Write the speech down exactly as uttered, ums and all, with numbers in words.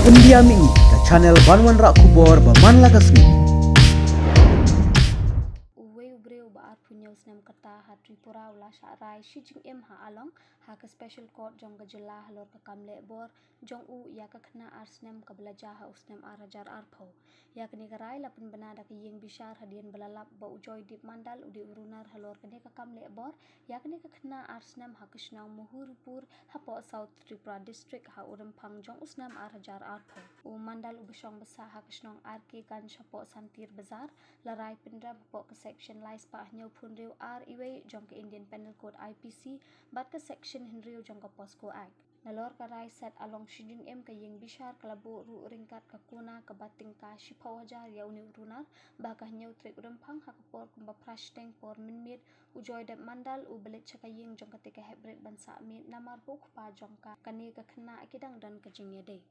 India Mini, ka channel ban wanrah khubor ba man la ka sngi. Uwei u briew uba arphew hynñiew snem kata ha Tripura u la shah rai shi jingim ha Along ha ka Special Court jong ka jylla halor ka kam leh bor jong u ïa ka khynnah ar snem kaba la jah ha u snem ar hajar arphew. Ïa kane ka rai la pynbna da ka ïing bishar hadien ba la lap ba u Joydeep Mandal u dei u runar halor kane ka kam leh bor ïa kane ka khynnah ar snem ha ka shnong Muhuripur hapoh South Tripura District ha u Rymphang jong u snem ar hajar arphew. U Mandal uba shong basa ha ka shnong R K Ganj hapoh Santir Bazar la rai pynrem hapoh ka Section lai spah hynñiewphew hynriew R wei jong ka Indian Penal Code I P C bad ka Section hynriew jong ka POCSO Act. Nalor ka rai set Along shi jingim, ka ïing bishar ka la buh ruh ryngkat ka kuna kaba tyngka shiphew hajar ïa une u runar ba ha ka hynñiew tarik u Rymphang ha ka por kumba phra shiteng por mynmiet u Joydeep Mandal u ba leit sha ka ïing jong kata ka heprit ban sah miet namar ba u kpa jong ka, kane ka khynnah ki dang don ka jingïadei.